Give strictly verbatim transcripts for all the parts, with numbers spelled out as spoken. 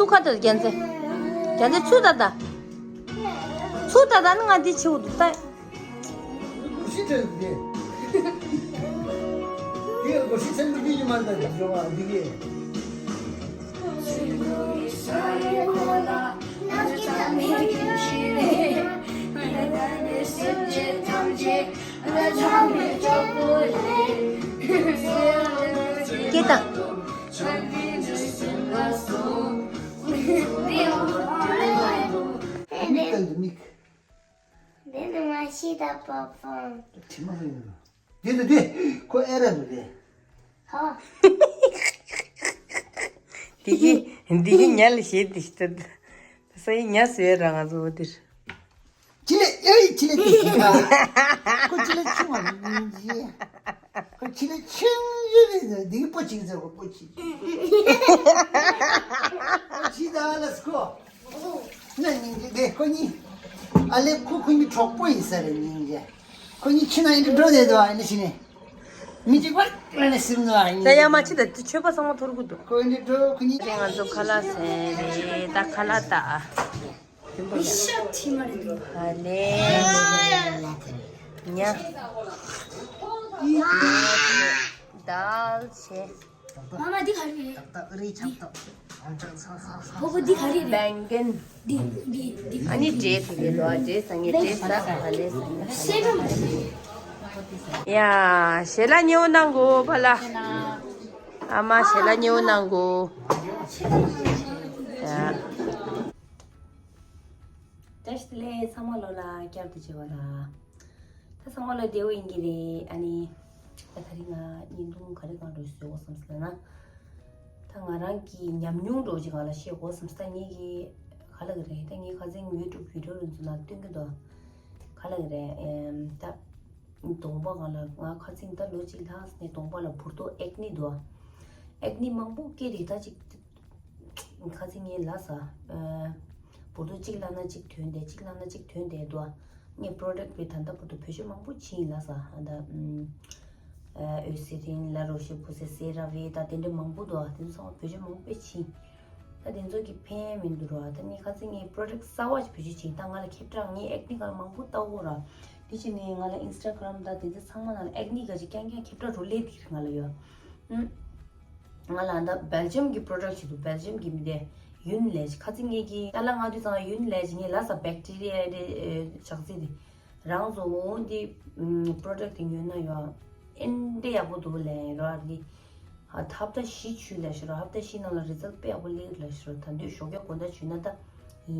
ཏུ་ཁ་ཏུ་རྒྱན་ཚེ། རྒྱན་ཚེ་ཚུ་ད་ད། ཚུ་ད་ད་ནི་ང་འདི་ཆེ་བོ་འདུག་ད། ཤི་ཁྲེལ་འདི། འདི་གོ་ཤི་ཚན་འདི་གི་ཡི་མ་ད་འདི་ཡོ་བ་འདི་གི། སྐད་དང་། མིག་ག་ཡོད་མིག་འདི་ནི་མ་ཤི་ད་པ་ཕང་། དྲི་མ་རེད། འདི་འདི་འདི་ཁོ་ཨེ་ར་རེད་རེད། ཧོ། འདི་གི་འདི་གི་ཉལ་ཞེས་འདི་ལྟ། ས་ཡི་ཉལ་ཟེར་ར་ང་ཚོ་འདིར། ཅི་ལེ་ཨེ་ཅི་ལེ་དེ་ཤི་ཁ། ཁོ་ཅི་ལེ་ཆུང་བ་མི་ཡིན་ཅི། ཁོ་ཅི་ལེ་ཆུང་ཡོད་རེད་འདི་གི་པོ་ཅིག་ཟེར་བ་པོ་ཅིག་པོ་ཅིག་ད་ལ་སྐོ། ན་སྙིང་རྗེ་དེ་ཁོ་གཉིས། ཨ་ལེ་ཁོ་ཁོ་གཉིས་གྲོགས་པོ་ཡིན་ས་རེད་སྙིང་རྗེ། ཁོ་གཉིས་ཕྱི་ན་ཡིན་འགྲོ་བསྡད་འདུག་ཨ་ནི་ཕྱི་ནས། མི་གཅིག་པ་ལ་ནས་སིམ་འདུག་ཨ་ནི། ད་ཡ་མ་ཅི་ད་དེ་ཆོས་པ་ཚང་མ་ཐོར་གི་འདུག་ཁོ་འདི་འགྲོ་ཁོ་གཉིས། ང་ཚོ་ཁ་ལག་ཟས་རེད་ད་ཁ་ལག་ད། ཨ་ལེ། ཉ། དལ་ཆེ། མ་མ་འདི་ག་རེ་རེད། ཕོ་བོ་འདི་ག་རེ་རེད། བེང་གན། འདི་འདི་འདི། ཨ་ནི་འབྲས་ཟ་གི་ལོ་འབྲས་ཟ་ངེ་འབྲས་ཟ་ག་ལེ་ཟ་ངེ། སེ་ར་མ་རེད། ཡ་ཞལ་ལག་ཉེ་བོ་གནང་གོ་ཕ་ལ། ཨ་མ་ཞལ་ལག་ཉེ་བོ་གནང་གོ། ཡ། བཀྲ་ཤིས་བདེ་ལེགས་ཚང་མ་ལོ་ལ་བསྐྱར་དུ་མཇལ་བ་ལ། ད་ཚང་མ་ལོ་བདེ་བོ་ཡིན་གྱི་རེད་ཨ་ནི། ད་ད་རིང་ང་བརྙན་ཐུང་ག་རེ་གང་འགྲོ་བཟོས་འོ་བསམ་སོང་ན། ད་ང་རང་གི་ཉམས་མྱོང་འགྲོ་ཅིག་གང་ལ་བཤད་དགོས་བསམ་སོང་ད་ངེད་ཀྱི་ག་ལ་གི་རེད་ད་ངས་ཁ་སང་ཡུ་ཊུབ་བི་ཌིའོ་རུ་ཚོ་ལ་སྟོན་གི་འདུག་ག་ལ་གི་རེད་ཨེམ་ད། གདོང་པ་གང་ལ་ང་ཁ་སང་ད་ལོ་གཅིག་ལྷག་ནས་གདོང་པ་ལ་འབུར་ཏོ་ཨེག་ནི་འདུག་ཨེག་ནི་མང་པོ་སྐྱེས་རེད་ད་ཅིག་ཁ་སང་ངས་ལབ་ས། འབུར་ཏོ་གཅིག་བླངས་ན་གཅིག་ཐོན་བསྡད་གཅིག་བླངས་ན་གཅིག་ཐོན་བསྡད་འདུག་ངས་པོ་རོ་ཌག་པའི་ད་ལྟ་བར་དུ་བེད་སྤྱོད་མང་པོ་བྱིན་ལབ་ས་ཨ་ད། འོད་ཟེར་རིན་ལ་རོ་ཤི་བུ་སེ་སེ་ར་བེ་ད་དེ་འདྲ་མང་པོ་འདུག་དེ་ཚོ་ཚང་མ་བེད་སྤྱོད་མང་པོ་བྱིན། ད་དེ་ཚོ་གི་ཕན་མི་འདུག་ར་ད་ངས་ཁ་སང་ངས་པོ་རོ་ཌག་གསར་བ་ཞིག་བེད་སྤྱོད་བྱིན་ད་ང་ལ་ཁེབས་དྲག་ངས་ཨེག་ནི་ག་ལ་མང་པོ་ལྟ་གོ་ར། དེ་བྱས་ནས་ང་ལ་ཨིན་སི་ཊ་གྷ་རམ་ད་དེ་ཚོ་ཚང་མ་ནང་ལ་ཨེག་ནི་ག་ཅིག་རྐྱང་རྐྱང་ཁྱབ་བསྒྲགས་འགྲོ་སླེབས་ཀྱི་རེད་ང་ལ་ཡོད། ཨུམ། ང་ལ་ད་སྦེལ་ཇམ་གྱི་པོ་རོ་ཌག་ཞིག་འདུག་སྦེལ་ཇམ་གྱི་མི་དེ་ཡུན་ལས་ཁ་ཚིག་ངེད་ཀྱི་ཏཱ་ལ་ང་དུས་ཚང་ཡུན་ལས་ཀྱི་ངས་ལ་ས་བེག་ཊི་རི་ཡ་དེ་ཞག་ཚིག་དེ་རང་ཚོ་འོང་དེ་པོ་རོ་ཌག་དེ་ཉོས་ན་ཡོད་ཨེ་འདྲ་ཡག་པོ་འདུག་ལས་རོ་ཨ་དེ། ཧ་ད་ཧབ་ཏ་བཞི་ཆུ་ལ་ཤི་རོ་ཧབ་ཏ་བཞི་ནང་ལ་རི་ཛལ་དཔེ་ཡག་པོ་སླེབས་ལ་ཤི་རོ་ད་འདོད་ཞོགས་ཀས་དགོང་དག་ཆུ་ན་ད་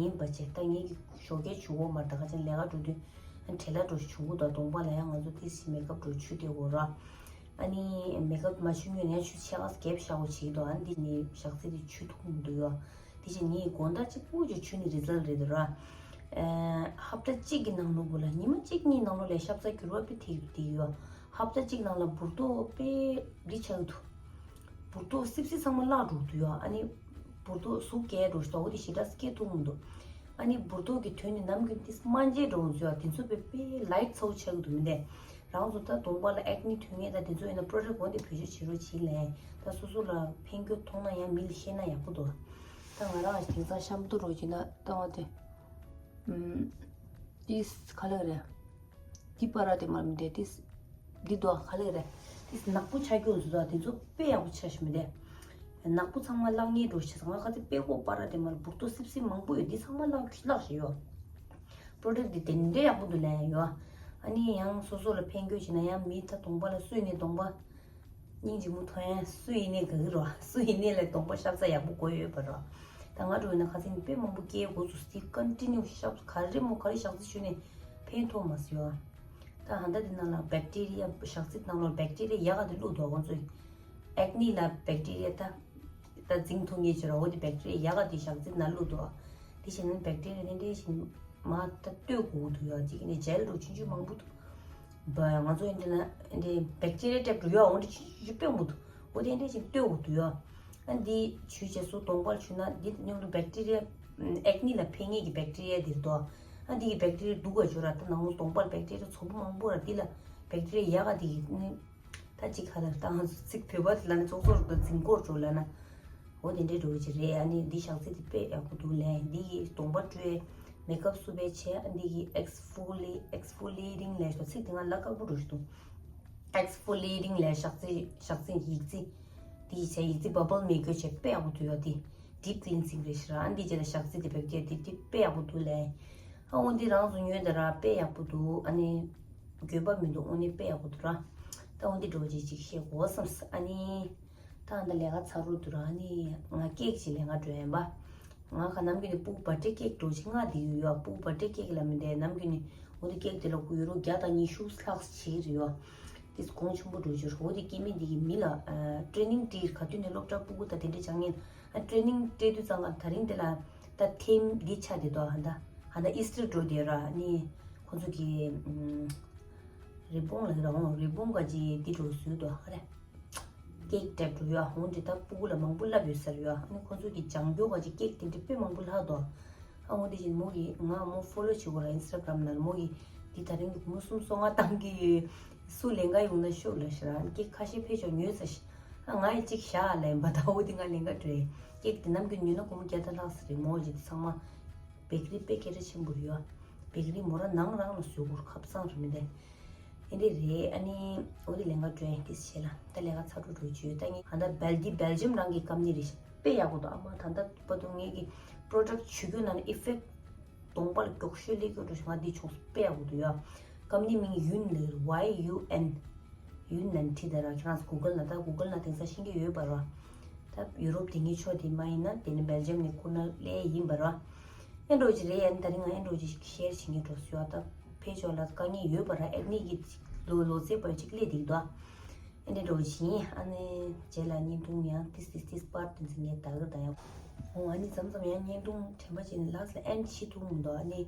ཡིན་པ་ཆེ་ད་ངེད་ཀྱི་ཞོགས་ཀས་ཆུ་འོ་མ་ད་ག་ཅན་ལས་ཀ་འགྲོ་དུས་ཨ་བྲེལ་ལ་འགྲོ་ཆུ་འུ་ད་གདོང་པ་ལ་ཡང་ང་ཚོ་ཏི་སི་མེག་ཨབ་འགྲོ་ཆུ་དེ་འོ་ར་ཨ་ནི་མེག་ཨབ་མ་ཆུ་ཉོས་ནས་ཆུ་ཆེ་ག་རྒྱབ་ཤ་བོ་བྱེད་དོ་ཨ་འདི་ནི་ཞག་ཚི་དེ་ཆུ་འཐུང་མི་འདུག་ཡོ་དེ་བཞིན་ངེད་དགོང་དག་གཅིག་པུ་ཅིག་ཆུ་ནི་རི་ཛལ་རེད་འདུག་ར་ཧབ་ཏ་གཅིག་གི་ནང་ལོགས་གུ་ལ་ཉི་མ་གཅིག་གཉིས་ནང་ལོགས་ལ་ཤབ་ཚ་འགྱུར་བ་དཔེ་ཐེབས་ཀྱི་འདུག་ཡོ་ཧབ་ཏ་གཅིག་ནང་ལ་འབུར་ཏོ་དཔེ་རི་ཆགས་འདུག་འབུར་ཏོ་སིབ་སིབ་ཚང་མ་བརླག་འགྲོ་གི་འདུག་ཡ། ཨ་ནི་འབུར་ཏོ་ཟུག་སྐྱེས་འགྲོ་ཞིག་འདུག་འོ་དེ་ཞེ་དྲག་སྐྱེ་ཐུབ་མི་འདུག་ཨ་ནི་འབུར་ཏོ་གི་དོན་ནི་ནམ་རྒྱུན་ཏིས་སྨན་བཅོས་འགྲོ་འདུག་ཡ། དེ་ཚོ་དཔེ་དཔེ་ལའིཊ་ཚ་བོ་ཆགས་ཀྱི་འདུག་མི་འདས། རང་ཚོ་ད་གདོང་པ་ལ་ཨེག་ནི་ཐོན་མཁན་དང་དེ་ཚོ་ཡིན་ན་པོ་རོ་ཌག་འོ་དེ་བེད་སྤྱོད་བྱེད་རོགས་བྱེད་ལས། ད་སོ་སོ་ལ་ཕན་གྱི་མཐོང་ན་ཡང་མི་ལ་བཤད་ན་ཡག་པོ་འདུག་ད་ང་རང་དེང་སང་གཤམ་དུ་རོགས་བྱེད་ན་ད་འོ་དེ་ཨམ་ཏིས་ག་ལེ་རེད། འདི་པ་ར་དེ་མར་མི་འདས་ཏིས། འདི་དོ་ག་ལེ་རེད། ཏིས་ནག་པོ་ཆགས་རྒྱུ་བཟོ་ད་དེ་ཚོ་དཔེ་ཡག་པོ་ཆགས་ཤི་མི་འདས། ནག་པོ་ཚང་མ་བརླག་ངེས་འགྲོ་ཤི་ང་ཁ་ཚི་དཔེ་ཀོ་པ་ར་དེ་མར་འབུར་ཏོ་སིབ་སིབ་མང་པོ་ཡོད་འདི་ཚང་མ་བརླག་བརླག་ཤི་ཡོད། པོ་རོ་ཌག་འདི་དེ་འདྲའི་ཡག་པོ་འདུག་ལན་ཡོད། ཨ་ནི་ཡང་སོ་སོ་ལ་ཕན་གྱོད་བྱེད་ན་ཡང་མི་ད་གདོང་པ་ལ་སུ་ཡིན་ནའི་གདོང་པ། སྙིང་རྗེ་མོ་མཐོང་ཡང་སུ་ཡིན་ནའི་དགའ་གི་རོ། སུ་ཡིན་ནའི་ལ་གདོང་པ་ཤབ་ཚ་ཡག་པོ་དགོས་ཡོད་པ་རོ། ད་ང་འགྲོ་ཡིན་ན་ཁ་སང་དཔེ་མང་པོ་སྐྱེས་འགོ་ཚུགས་སི་ཀོན་ཊི་ནིའུ་ཤབ་ག་རེ་མོ་ག་རེ་ཞག་ཚི་ཞུས་ནས་ཕན་ཐོགས་མ་སི་ཡོ། ད་ཧ་ད་དེ་ནང་ལ་བེག་ཊི་རི་ཡ་ཞག་ཚི་ནང་ལ་བེག་ཊི་རི་ཡ་ཡག་ག་དེ་བླུགས་འདུག་ཁོང་ཚོས། ཨེག་ནི་ལ་བེག་ཊི་རི་ཡ་ད་ད་འཛིང་ཐུབ་ངེས་ཆེ་རོ། འོ་དེ་བེག་ཊི་རི་ཡ་ཡག་ག་དེ་ཞག་ཚི་ནང་བླུགས་འདུག་དེ་བཞིན་བེག་ཊི་རི་ཡ་དེ་འདྲས་ཤིང་མ་ད་ལྟོས་དགོས་འདུག་ཡོ། གཅིག་ནས་ཇེལ་འགྲོ་ཆུང་ཆུང་མང་པོ་འདུག་བ་ང་ཚོ་འདི་ན་འདི་བེག་ཊི་རི་ཡ་ཊེབ་འགྲོ་ཡོད་འོང་འདི་ཆུ་དཔེ་མོ་འདུག་འོ་དེ་འདྲ་ཞིག་ལྟོས་འོ་འདུག་ཡོད། ཨ་འདི་ཆུ་བྱས་སུ་གདོང་པར་ཆུ་ན་འདི་མཉམ་དུ་བེག་ཊི་རི་ཡ་ཨེག་ནི་ལ་ཕན་ངེས་ཀྱི་བེག་ཊི་རི་ཡ་འདིར་འདུག་ཨ་འདི་གི་བེག་ཊི་རི་ཡ་སྡུག་ག་བྱོས་ར་ད་ནང་ལོ་གདོང་པར་བེག་ཊི་རི་ཡ་ཚོགས་པ་མང་པོ་ར་འདི་ལ་བེག་ཊི་རི་ཡ་ཡག་ག་འདི་གི་ནི་ད་ཅིག་ཁ་ལ་ད་ང་ཚོ་ཚིག་བོད་པ་ལ་ནི་ཚོགས་གཙོ་རུ་འཛིན་སྐོར་འགྲོ་ལ་ན། འོ་དེ་འདྲའི་འགྲོ་གི་རེད། ཨ་ནི་འདི་ཞག་རྩི་དེ་དཔེ་ཡག་པོ་འདུག་ལས། འདི་གི་གདོང་པ་བཀྲུས། མེག་ཨབ་བསུབས་པའི་ཆེད། ཨ་འདི་གི་exfoliate exfoliating lash དང་ཚིག་དེ་ང་ལ་དཀར་པོ་འགྲོ་ཞིག་འདུག exfoliating lash ཞག་རྩི་ཞག་རྩི་ཡིག་རྩི། འདི་ཡི་ཆེད་ཡིག་རྩི་bubble མེད་དགོས་ཆེད་དཔེ་ཡག་པོ་འདུག་ཡོད། འདི་deep cleansing རེད་ཤག་ཨ་འདི་རྗེས་ལ་ཞག་རྩི་དེ་བེབ་ཀྱི་འདི་འདི་དཔེ་ཡག་པོ་འདུག་ལས། ཨ་འོ་འདི་རང་ཚོ་ཉོས་དེ་ར་དཔེ་ཡག་པོ་འདུག་ཨ་ནི་འགྱོད་པ་མི་འདུག་དངོས་གནས་དཔེ་ཡག་པོ་འདུག་ར། ད་འོ་འདི་འགྲོ་ཅིག་ཅིག་བཤད་དགོས་བསམས། ཨ་ནི་ད་ཨ་ད་ལས་ཀ་ཚར་རུ་འདུག་ར། ཨ་ནི་ང་ཀེག་ཅིག་ལས་ང་འགྲོ་ཡིན་པ། ང་ག་ནམ་རྒྱུན་ནས་སྤུ་གུ་birthday cake འགྲོ་ཅིག་ང་དེ་ཡོད་ཡོད། སྤུ་གུ་birthday cake ལ་མི་འདྲ་ནམ་རྒྱུན་ནས་འོ་འདི་ཀེག་དེ་ལ་ཁུ་ཡུ་རོ་བརྒྱ་དང་ཉི་ཤུ་ལྷག་ཅིག་རེད་ཡོད། དེ་གོང་ཆེན་པོ་འགྲོ་ཅིག་འོ་འདི་སྐྱེ་དམན་འདི་གི་མི་ལ་ཨ་training སྤྲད། ག་དུས་ནས་སློབ་གྲྭ་སྤུ་གུ་ད་དེ་འདྲ་སྦྱང་ངེས། ཨ་training སྤྲད་དུས་ཙང་ང་ད་རིང་དེ་ལ་ད་theme འདི་ཆགས་བསྡད་འདུག་ཧ་ད་ཧ་ད་Easter འགྲོ་དེ་ར། ནི་ཁོ་ཚོ་གི་ཨམ་ribbon ལ་ར་འོང་ribbon ག་ཅི་འདི་འགྲོ་བཟོས་འདུག་ཧ་རེ། cake type འགྲོ་ཡོད། འོང་འདི་ད་སྤུ་གུ་ལ་མང་པོ་བསླབ་ཡོད་ས་རེད་ཡོད། ཨ་ནི་ཁོ་ཚོ་གི་སྦྱང་སྐྱོ་ག་ཅི་cake དེ་འདྲ་དཔེ་མང་པོ་ལྷག་འདུག་ཨ་འོ་འདི་བཞིན་མོ་གི་ང་མོ་follow བྱེད་དགོས་ར། Instagram ནང་མོ་གི་འདི་ད་རིང་གི་མོ་སུམ་སོ་ལྔ་བཏང་གི་ཡོད། སུ་ལས་ཀ་ཡོང་ན་ཤོག་ལ་ཤི་ར། cake ཁ་ཤས་ཕེབས་ཆོག་ཉོས་ས་ཤི། ཨ་ང་ཡི་གཅིག་བཞག་ལ་ཡིན་པ་ད་འོ་འདི་ང་ལས་ཀ་འགྲོ་cake དེ་ནམ་རྒྱུན་ཉོས་ན་སྒོར་མོ་བརྒྱ་དང་ལྷག་ས་རེད། མོ་གི་འདི་ཚང་མ་bakery དཔེ་སྐད་གྲགས་ཆེན་པོ་རེད་ཡོད། bakery མོ་ར་ནང་རང་ལ་བཟོ་དགོས་ཁབ་གཙང་རེད་མི་འདི། ཨེ་འདྲ་རེད། ཨ་ནི་འོ་དེ་ལས་ཀ་འགྲོ་ཡིན་དེ་བྱས་ལ་ད་ལས་ཀ་ཚ་དྲོ་འགྲོ་བཅུག་ད་ངས་ཧ་ད་བེལ་ཌི་བེལ་ཇམ་རང་གི་ཀམ་ནི་རེད་ཤག་དཔེ་ཡག་པོ་འདུག་ཨ་མ་ད་ལྟ་བར་དུ་ངས་ཀྱི་product བྱུག་རྒྱུ་ན་ནི་effect གདོང་པ་ལ་མགྱོགས་ཤོས་སླེབས་ཀྱི་འགྲོ་ཤག་ང་འདི་ཆོག་དཔེ་ཡག་པོ་འདུག་ཡ། ཀམ་ནི་མིང་ཡུན་ལེ་ཡུ་ཨེན། ཡུན་ནན་ཁྲིད་ད་ར་ཁྱེད་རང་Google ན་ད་Google ན་དེང་སང་ཤེས་ཀྱི་ཡོད་པ་ར། ད་ཡུ་རོབ་དེ་ངའི་ཕྱོགས་དེ་མ་ཡིན་ན་དེ་ནི་བེལ་ཇམ་ནས་ཁུར་ན་ལས་ཡིན་པ་ར། ཨེ་འགྲོ་ཅི་རེད་ཡ། ད་རིང་ང་ཨེ་འགྲོ་ཅི་ཤེར་བྱེད་ངེས་འགྲོ་སུ་ཡོད་ད། ཕེ་ཆོག་ལ་དཀའ་ངལ་ཡོད་པ་ར། ཨེ་ནི་གི་ལོ་ལོ་ཚད་པ་ཅིག་སླེབས་འདུག་ད། ཨེ་འདྲ་འགྲོ་བཞིན་ཨ་ནི་རྗེས་ལ་བརྙན་ཐུང་ཡང་ཏིས་ཏིས་ཏིས་པར་ཏིས་ངས་ད་གི་ད་ཡང་། འོ་ཨ་ནི་མཚམས་མཚམས་ཡང་བརྙན་ཐུང་དྲན་པ་བྱས་ནས་ལགས་ལ་ཨེན་ཤི་ཐུང་མི་འདུག་ཨ་ནི།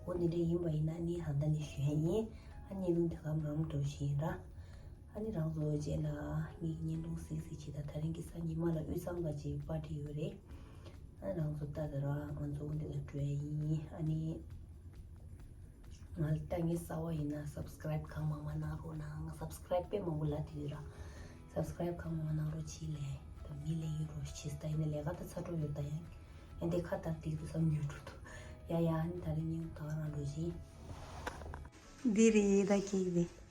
འོ་འདི་འདྲ་ཡིན་པ་ཡིན་ན་ནི་ཧ་ད་ནི་ཞུ་ཡ་ཡིན། ཨ་ནི་ལུང་དེ་གམ་རང་འགྲོ་བཞིན་ར། ཨ་ནི་རང་ཚོ་རྗེས་ལ་ངའི་བརྙན་ཐུང་གཟིགས་གཟིགས་བྱེད་ད། ད་རིང་གི་གཟའ་ཉི་མ་ལ་དབུས་གཙང་ག་ཅིག་པར་ཊི་ཡོད་རེད། ཨ་ནི་རང་ཚོ་ལྟ་ད་ར་ང་ཚོ་འོ་འདི་ལ་འགྲོ་ཡ་ཡིན། ཨ་ནི་ང་ལ་ལྟ་ངའི་གསར་བ་ཡིན་ན་subscribe གང་མང་མང་གནང་རོགས་གནང་། subscribe དཔེ་མང་པོ་ལ་དེ་ར། subscribe གང་མང་མང་གནང་རོགས་བྱེད་ལས། ད་མི་ལས་ཡུན་རོགས་བྱེད་ད་ཡིན་ན་ལས་ཀ་ད་ཚ་དྲོ་ཡོད་ད་ཡང་། ཨེ་འདི་ཁ་ད་དེ་དུས་སམ་ཉོས་འགྲོ་ཐུབ། ཡ་ཡ་ཨ་ནི་ད་རིང་ཉིན་ད་ག་རང་འགྲོ་བཞིན། འདི་རེད་ད་ཁྱེད་ཀྱི་དེ།